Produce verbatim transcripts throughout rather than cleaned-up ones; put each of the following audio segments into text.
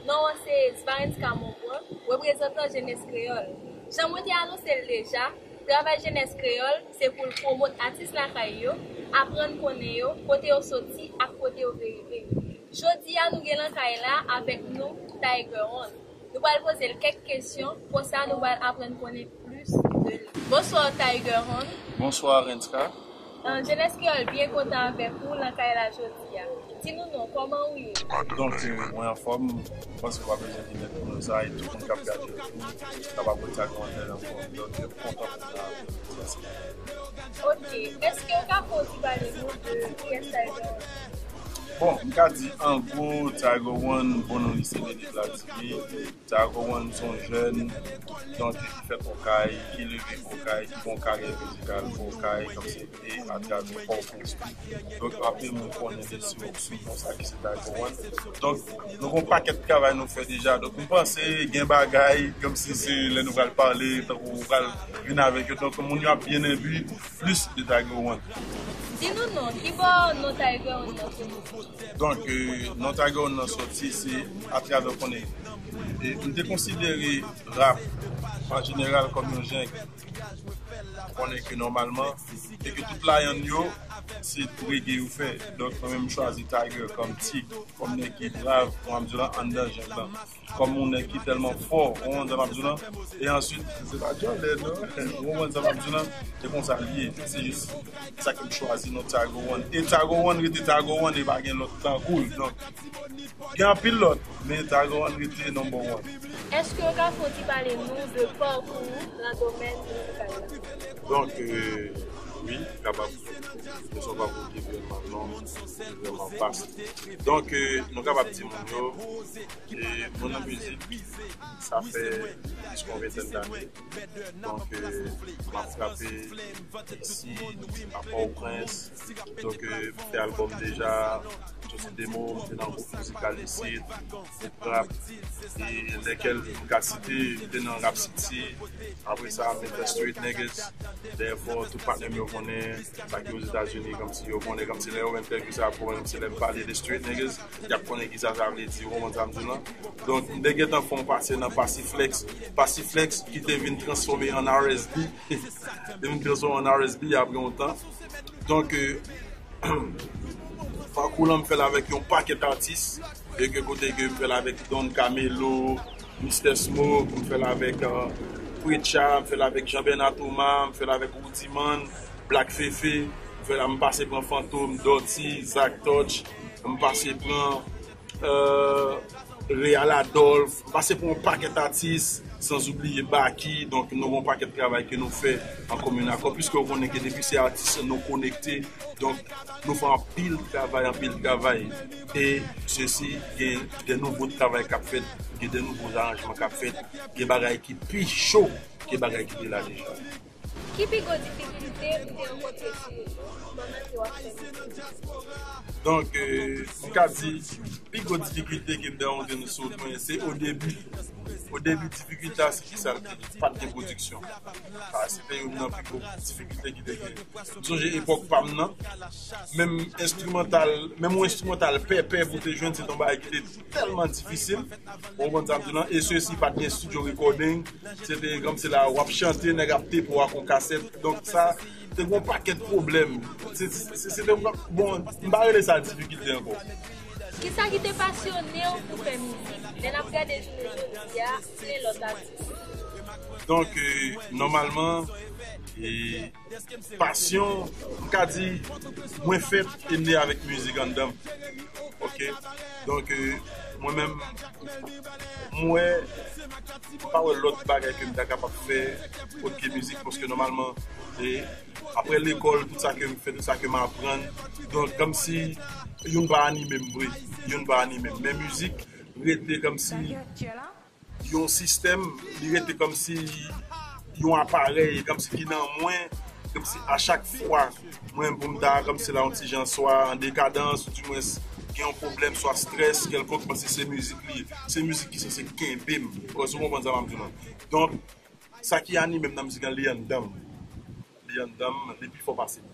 Non an se Svarenska Monbrun, reprezantan Jenès Kreyòl. Jan mwen te anonse l deja, travay Jenès Kreyòl se pou l pwomot atis lakay yo, aprann konnen yo, kote yo soti ak kote yo vle rive. Jodi a nou gen lan kay la avèk nou Tiger One. Nou pral poze l kèk kesyon, konsa nou pral aprann konnen plis de li. Bonswa Tiger One. Bonswa Renska. Jenès Kreyòl byen kontan avèk ou lan kay la jodi a. Di nou non, kòman ou ye? Donk, mwen anfòm, m panse w pa bezwen di lèt pou nou sa, e tout moun k ap gade yo tou, kapab wè sa kòmantè anfòm. Donk, m kontan pou nou la. Ok, èske w ka fè yon ti pale nou de kiyès Tiger One? Bon, m ka di an gwo, Tiger One, bon non li se Nene Vladimir. Tiger One se yon jèn, donk, ki fèt Okay, ki leve Okay, ki gen yon karyè mizikal Okay, kòmsi e atravè Pòtoprens tou. Donk, anpil moun konnen li sou, sou non sa ki se Tiger One. Donk, nou gen yon pakèt travay nou fè deja. Donk, m panse gen bagay, kòmsi se lè nou pral pale, tankou ou pral vin avèk yo. Donk, moun yo ap byen enbi plis de Tiger One. Di nou non, kibò non Tiger One nan soti? Donk, non Tiger One nan soti, se atravè konnen. E, m te konsidere rap, an jeneral, kòm yon jan konnen ke nòmalman, e ke tout layann yo, se reggae yo fè. Donk, mwen menm, m chwazi Tiger kòm tig, kòm nèg ki brav, kòm m ap di w la, anndan jeng lan. Kòm yon nèg ki tèlman fò, ou konprann sa m ap di w la. E answit, se pa djòlè, non. Ou konprann sa m ap di w la. Se konsa l ye. Se jis sa ke m chwazi non Tiger One. E Tiger One rete Tiger One e pa gen lòt tankou l. Donk, gen anpil lòt, men Tiger One rete number one. Èske w ka fè yon ti pale nou de pakou ou lan domèn mizikal la? Donk, euh, wi, m kapab. Se yon pakou ki vrèman long, ki vrèman vas. Donk, euh, nou kapab di moun yo, e mwen nan mizik, sa fè plis ke yon ventèn dane. Donk, euh, m ap frape isi, a Pòtoprens. Donk, euh, m fè albòm deja, m soti demo, m te nan gwoup mizikal isit, gwoup rap, e lèkèl m ka site, m te nan Rap City. Apre sa, m te fè Street Niggas. Dèyè fò, tout patnè m yo konnen, sa ki Ozetazini, kòmsi yo konnen, kòmsi lè yo entèvyou sa, kòmsi lè m pale de Street Niggas, y ap konnen kisa sa vle di, ou konprann sa m di w lan. Donk, m te gentan fè yon pase nan Pasiflex. Pasiflex ki te vin transfòme an R S D. Te vin transfòme an R S D apre yon tan. Donk, euh, pakou lan m fè l avèk yon pakèt atis. E ke kote ke m fè l avèk Don Camelo, Mister Smoke, m fè l avèk, euh, Preacha, m fè l avèk Jean Bernard Thomas, m fè l avèk Roody Man, Black Fefe, m fè l, m pase pran Fantom, Dutty, Zach Touch, m pase pran euh, Real Adolphe, m pase pou yon pakèt atis, san oubliye Baky. Donk, nou gen yon pakèt travay ke nou fè an komin akò, piske w konnen ke depi se atis, nou konekte. Donk, nou fè anpil travay, anpil travay. E sesi, gen de nouvo travay k ap fèt, gen de nouvo aranjman k ap fèt, gen bagay ki pi cho ke bagay ki te la deja. Ki pi gwo difikilte ou te rankontre sou wout ou pandan ke w ap fè mizik? Donk, euh, m ka di, pi gwo difikilte ke m te rankontre sou wout mwen, se o debi. O debi, difikilte a, se ki sa l te ye? Pa t gen pwodiksyon. Sa, se te youn nan pi gwo difikilte ki te gen. M sonje epòk pa m nan, menm enstrimantal, menm yon enstrimantal pèpè pou te jwenn, se te yon bagay ki te tèlman difisil. Ou konprann sa m di w lan? E sesi pa t gen studio recording. Se te kòmsi la w ap chante, nèg ap tepe w ak yon kasèt. Donk sa te gen yon pakèt pwoblèm. Se, se, se, se te, bon, m pa rele sa difikilte ankò. Kisa ki te pasyone w pou fè mizik? Lè n ap gade jounen jodi a, plen lòt atis. Donk, euh, nòmalman, e, pasyon, m ka di, mwen fèt e m ne avèk mizik anndan m. Ok? Donk, euh, mwen menm, m wè, m pa wè lòt bagay ke m ta kapab fè òt ke mizik, paske nòmalman, e, apre lekòl, tout sa ke m fè, tout sa ke m aprann, donk, kòmsi youn pa anime m vre, youn pa anime m. Men mizik rete kòmsi yon sistèm, li rete kòmsi yon aparèy, kòmsi ki nan mwen, kòmsi a chak fwa mwen pou m ta kòmsi la yon ti jan swa an dekadans, ou dimwens gen yon pwoblèm, swa strès kèlkonk, mwen se, se mizik li ye. Se mizik ki sanse kenbe m. Ou konprann sa m ap di w lan? Donk, sa ki anime m nan mizik lan, li anndan m. Li anndan m, li pi fò pase m.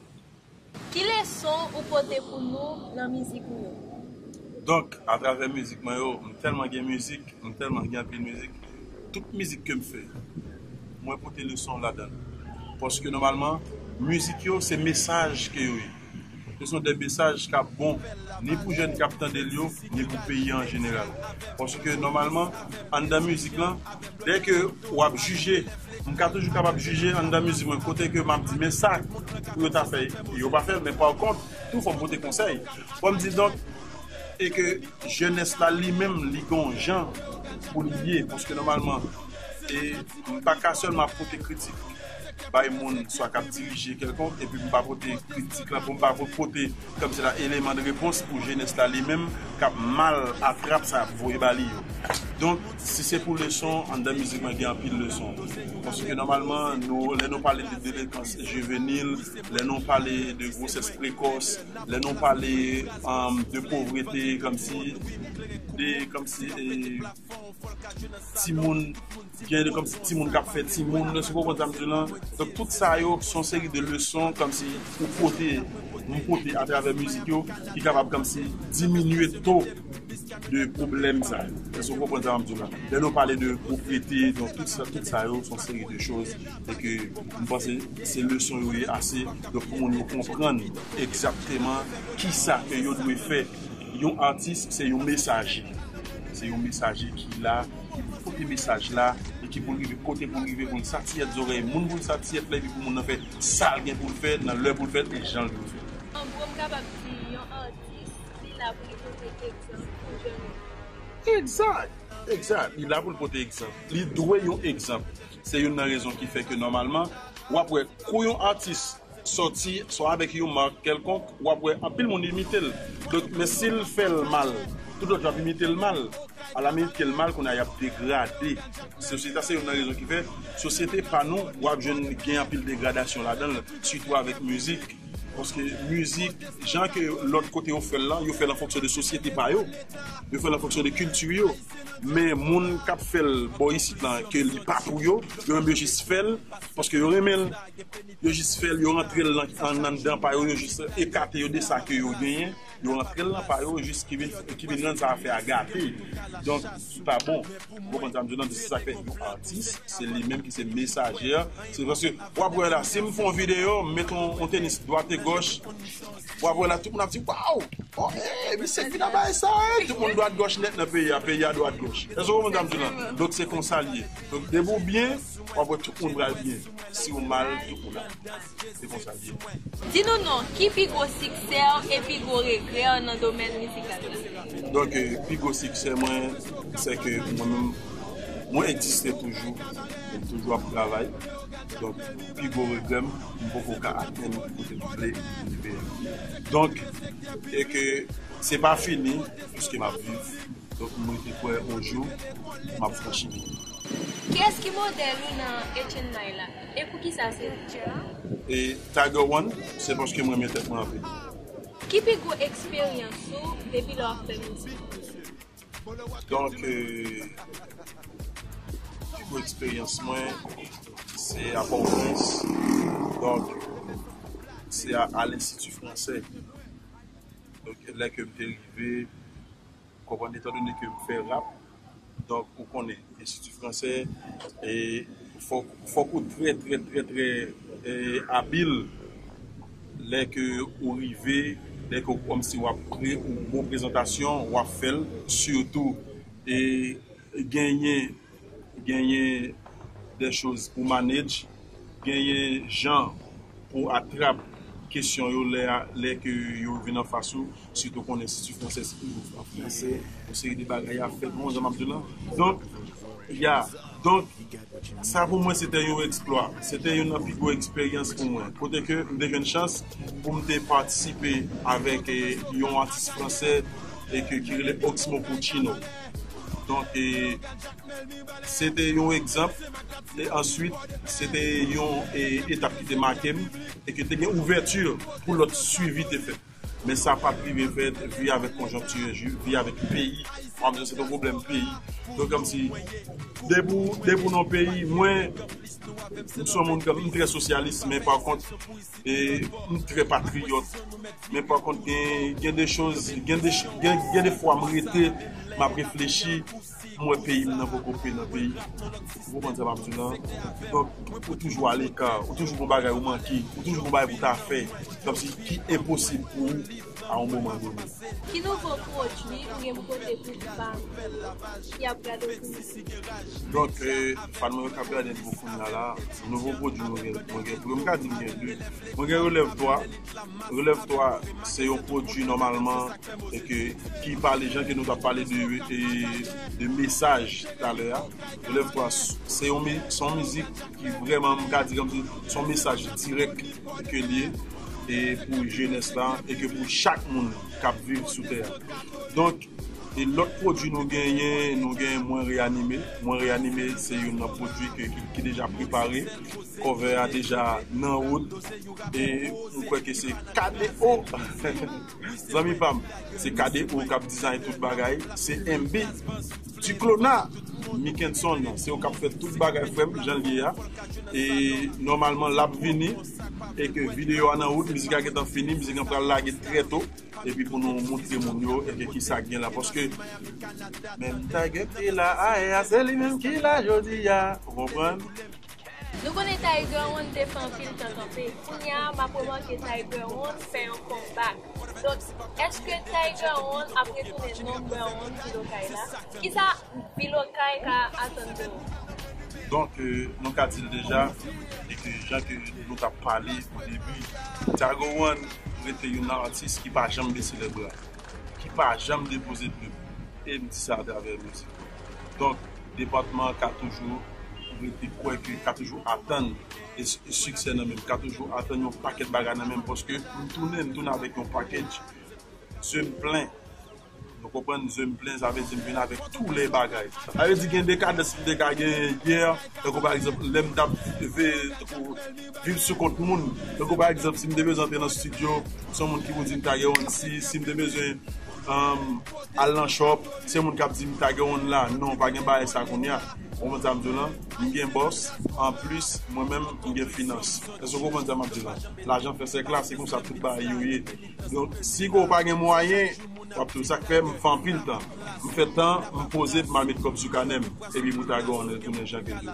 Ki leson ou pote pou nou nan mizik ou yo? Donk, atravè mizik mwen yo, m tèlman gen mizik, m tèlman gen anpil mizik. Tout mizik ke m fè, mwen pote leson ladan l. Paske nòmalman, mizik yo, se mesaj ke yo ye. Se son de mesaj k ap bon, ni pou jèn k ap tande l yo, ni pou peyi an jeneral. Paske nòmalman, anndan mizik lan, dè ke w ap jije, m ka toujou kapab jije anndan mizik mwen, kote ke m ap di, men sa pou yo ta fè, yo pa fè l, men pa kont, tou fò m pote konsèy. Fò m di donk, e ke jenès la li menm, li gen yon jan pou li ye, paske nòmalman, e m pa ka sèlman ap pote kritik bay moun swa k ap dirije kèlkonk, epi m pa pote kritik la, pou m pa pote kòmsi la eleman de repons pou jenès la li menm k ap mal atrap sa y ap voye ba li yo. Donk, si se pou leson, anndan mizik mwen gen anpil leson. Paske nòmalman, nou, lè nou pale de delekans jivenil, lè nou pale de gwosès prekòs, lè nou pale, um, de povrete, kòmsi, de, kòmsi, e, timoun, gen de kòmsi timoun k ap fè timoun, si w konprann sa m di w lan. Donk, tout sa yo, se yon seri de leson, kòmsi, ou pote, nou pote atravè mizik yo, ki kapab, kòmsi, diminye to de pwoblèm sa yo. Èske w konprann sa m ap di w la? Lè nou pale de pwopriyete, donk tout sa, tout sa yo, se yon seri de choz, e ke m panse se leson yo ye ase, donk pou moun yo konprann egzakteman kisa ke yo dwe fè. Yon atis, se yon mesaje. Se yon mesaje ki la, ki pou pote mesaj la, e ki pou l rive kote pou l rive, pou l satiyèt zòrèy moun, pou l satiyèt la, epi pou moun nan fè sa l gen pou l fè, nan lè pou l fè l, e jan l dwe fè l. An gwo, m kapab di yon atis, li la pou li pote egzanp pou jèn yo. Egzak, egzak. Li la pou l pote egzanp. Li dwe yon egzanp. Se youn nan rezon ki fè ke nòmalman, w ap wè kou yon atis sòti, swa avèk yon mak kèlkonk, w ap wè anpil moun imite l. Donk, men si l fè l mal, tout lòt yo ap imite l mal. Ala men imite l mal, kounye a y ap degrade. Sosyete a, se youn nan rezon ki fè sosyete pa nou, w ap jwenn gen anpil degradasyon ladan l, sitou avèk mizik. Paske mizik, jan ke lòt kote yo fè l la, yo fè l an fonksyon de sosyete pa yo. Yo fè l an fonksyon de kilti yo. Men moun k ap fè l bò isit lan, ke li pa pou yo, yo menm yo jis fè l, paske yo renmen l. Yo jis fè l, yo rantre l nan, an, anndan pa yo, yo jis ekate yo de sa ke yo genyen. Yo rantre l nan pa yo, jis ki vin, ki vin rann sa afè a gate. Donk, ki pa bon. Ou konprann sa m di w lan, se sa k fè yon atis, se li menm ki se mesaje a. Se paske, w ap wè la, si m fè yon videyo, m met yon, yon tenis dwat e gòch, w ap wè la, tout moun ap di, waw! Oh, eh, misye k vin nan bagay sa, eh! Tout moun dwat gòch nèt nan peyi a, peyi a dwat gòch. Èske w konprann sa m di w lan? Donk, se konsa l ye. Donk, depi w byen, w ap wè tout moun pral byen. Si w mal, tout moun ap mal. Se konsa l ye. Di nou non, ki pi gwo siksè w e pi gwo regrè w nan domèn mizikal la? Donk, eh, pi gwo siksè mwen, se ke mwen menm, mwen egziste toujou. Mwen toujou ap travay. Donk, pi gwo regrè m, m poko ka atenn kote m vle rive a. Donk, e ke se pa fini, piske m ap viv. Donk, mwen te kwè yon jou, m ap franchi li. Kiyès ki modèl ou nan H and I la? E poukisa se li? E Tiger One, se paske mwen renmen tèt mwen anpil. Ki pi gwo eksperyans ou depi lè w ap fè mizik? Donk, eh, pi gwo eksperyans mwen, se a Pòtoprens. Donk, se a, a Lenstiti Fransè. Donk, lè ke m te rive, konprann, etandone ke m fè rap, donk, ou konnen, Lenstiti Fransè, e fòk, fòk ou trè, trè, trè, trè, e, abil lè ke ou rive, lè ke w kòmsi w ap pre-, yon bon prezantasyon, w ap fè l, sitou, e genyen, genyen de choz pou manage, genyen jan pou atrap kesyon yo lè, lè ke yo vin anfas ou, sitou konnen Lenstiti Fransè, se toujou an fransè, yon seri de bagay ap fèt, bon, jan m ap di w lan. Donk, ya, donk, sa pou mwen se te yon eksplwa, se te youn nan pi gwo eksperyans pou mwen. Kote ke m te jwenn chans pou m te patisipe avèk, eh, yon atis fransè e ke, ki rele Oxmo Puccino. Donk, eh, se te yon egzanp, e answit, se te yon, eh, etap ki te make m, e ke te gen ouvèti pou lòt swivi te fèt. Men sa pa t rive fèt, vi avèk konjonkti, vi avèk peyi, Mwen menm se te yon pwoblèm peyi. Donk, kòmsi, depi w, depi w nan yon peyi, mwen, m se yon moun, m trè sosyalis, men pa kont, e, m trè patriyòt. Men pa kont, gen, gen de choz, gen de, gen, gen de fwa m rete, m ap reflechi, m wè peyi m nan poko pre nan peyi. Ou konprann sa m ap di w lan? Donk, ou toujou aleka, ou toujou gon bagay ou manke, ou toujou gon bagay pou w ta fè. Kòmsi ki enposib pou ou a yon moman done. Ki nouvo pwodui ou gen pou pote pou fan ki ap gade w kounye a? Donk, eh, fan mwen yo k ap gade m pou kounye a la, nouvo pwodui mwen gen, mwen gen, mwen ka di m gen de. Mwen gen Relève Toi. Relève Toi, se yon pwodui nòmalman e ke, ki pale, jan ke nou t ap pale de, de, de mesaj talè a. Relève Toi, se yon mi-, se yon mizik ki vrèman, m ka di kòmsi, se yon mesaj dirèk ke l ye, e pou jenès la, e ke pou chak moun k ap viv sou tè a. Donk, e lòt pwodui nou genyen, nou genyen Mwen Reyanime. Mwen Reyanime, se youn nan pwodui ke, ki, ki deja prepare. Cover a deja nan wout. E m kwè ke se K D O. Zanmi pa m, se K D O k ap design tout bagay. Se M B. Ti Clona, Mickenson, se yo k ap fè tout bagay, frè m, jan l ye a. E nòmalman, l ap vini. E ke videyo a nan wout, mizik la gentan fini, mizik la pral lage trè to. Epi pou nou montre moun yo, e ke kisa k gen la. Paske, menm Tiger te la ayè a, se li menm ki la jodi a. Ou konprann? Nou konnen Tiger One te fè anpil tan kanpe. Kounye a, m ap remake Tiger One fè yon comeback. Donk, èske Tiger One ap retounen number one Vilokay la? Kisa Vilokay ka atann de ou? Donk, eh, nou ka di l deja, e ke jan ke nou t ap pale o debi, Tiger One rete youn nan atis ki pa janm bese lèbra, ki pa janm depoze dlo. E m di sa atravè mizik mwen. Donk, depatman an ka toujou rete kwè ke, ka toujou atann e, e siksè nan men m, ka toujou atann yon pakèt bagay nan men m, paske m tounen, m tounen avèk yon package, je m plen. Nou konprann, je m plen, sa vle di m vin avèk tou lè bagay. Sa vle di gen dekadans m te ka genyen yè, tankou pa egzanp, lè m t ap ve-, tankou viv sou kont moun. Tankou pa egzanp, si m te bezwen antre nan estidyo, se yon moun ki pou di m ta gen yon si, si m te bezwen, um, al nan shop, se moun k ap di m ta gen yon la. Non, pa gen bagay sa kounye a. Ou konprann sa m di w lan? M gen bòs, anplis, mwen menm, m gen finans. Èske w konprann sa m ap di w lan? Lajan fè sèk la, se konsa tout bagay yo ye. Donk, si w pa gen mwayen, w ap tou sa k fè m fè anpil tan. M fè tan, m poze pou m al met kòb sou kanè m. Epi pou ta gen yon retounen jan ke l dwe.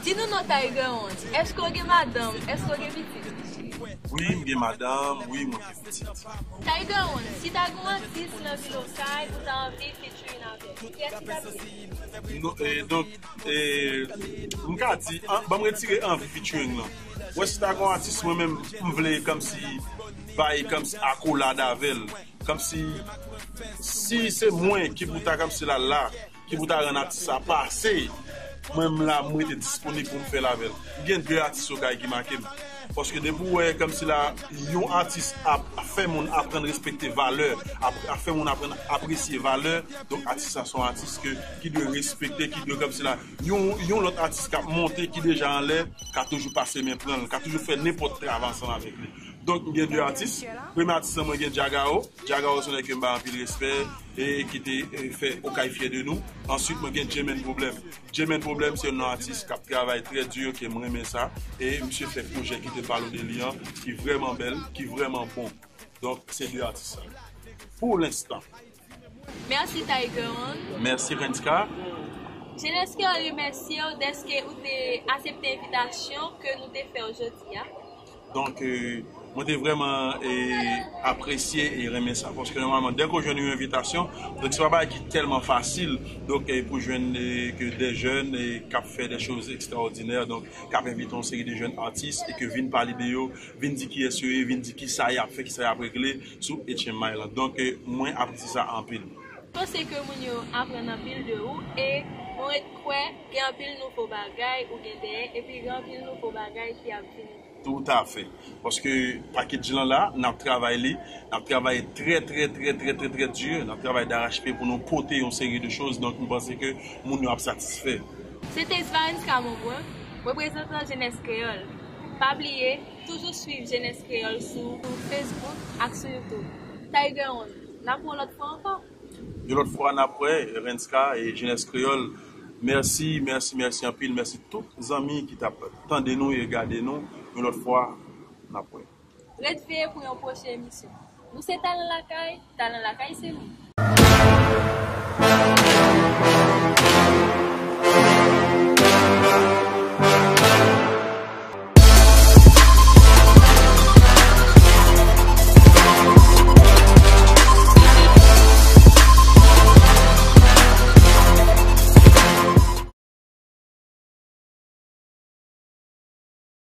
Di nou non Tiger One. Èske w gen madanm? Èske w gen pitit? Wi, m gen madanm, wi, mwen gen pitit. Tiger One, si ta gen yon atis nan Vilokay ou ta anvi featuring avè l, kiyès li t ap ye? Non, eh, donk, eh, m ka di, an, ban m retire anvi featuring lan. Wè, si ta gen yon atis mwen menm, m vle kòmsi bay kòmsi akolad avè l. Kòmsi, si se mwen ki pou ta kòmsi la la, ki pou ta rann atis sa pase, mwen menm la, m rete disponib pou m fè l avè l. M gen de atis Okay ki make m. Paske depi w wè kòmsi la, yon atis ap, ap fè moun aprann respekte valè, ap, ap fè moun aprann apresye valè, donk atis sa se yon atis ke, ki dwe respekte, ki dwe kòmsi la, yon, yon lòt atis k ap monte, ki deja anlè, ka toujou pase men pran l, ka toujou fè nenpòt travay ansanm avèk li. Donk, m gen de atis. Premye atis lan, mwen gen Djagao. Djagao se yon nèg ke m bay anpil respè e ki te, eh, fè Okay fyè de nou. Answit, mwen gen J-Man Problem. J-Man Problem se yon atis k ap travay trè di, ke m renmen sa. E misye fè pwojè ki te pale w de li an, ki vrèman bèl, ki vrèman bon. Donk, se de atis sa. Pou lenstan. Mèsi Tiger One. Mèsi Renska. Jenès Kreyòl remèsye w dèske ou te aksepte envitasyon ke nou te fè w jodi a. Donk, eh, mwen te vrèman, eh, apresye e renmen sa. Paske nòmalman, dèke w jwenn yon envitasyon, donk se pa bagay ki tèlman fasil. Donk, eh, pou jwenn, eh, ke de jèn, eh, k ap fè de choz ekstraòdinè, donk, k ap envite yon seri de jèn atis e ke vin pale de yo, vin di kiyès yo ye, vin di kisa y ap fè, kisa y ap regle sou H M I lan. Donk, eh, mwen apresye sa anpil. M panse ke moun yo aprann anpil de ou e mwen ret kwè gen anpil nouvo bagay ou gen dèyè epi gen anpil nouvo bagay ki ap vini. Toutafè. Paske package lan la, n ap travay li, n ap travay trè, trè, trè, trè, trè, trè di, n ap travay darache pye pou nou pote yon seri de choz, donk m panse ke moun yo ap satisfè. Se te Isvarenska Monbrun, reprezantan Jenès Kreyòl. Pa bliye, toujou swiv Jenès Kreyòl sou, sou Facebook ak sou YouTube. Tiger One, n ap wè w lòt fwa ankò. Yon lòt fwa n ap wè. Renska e Jenès Kreyòl, mèsi, mèsi, mèsi anpil. Mèsi tout zanmi ki t ap tande nou e gade nou. Yon lòt fwa n ap wè. Ret veye pou yon pwochen emisyon. Nou se Talan Lakay, Talan Lakay se nou.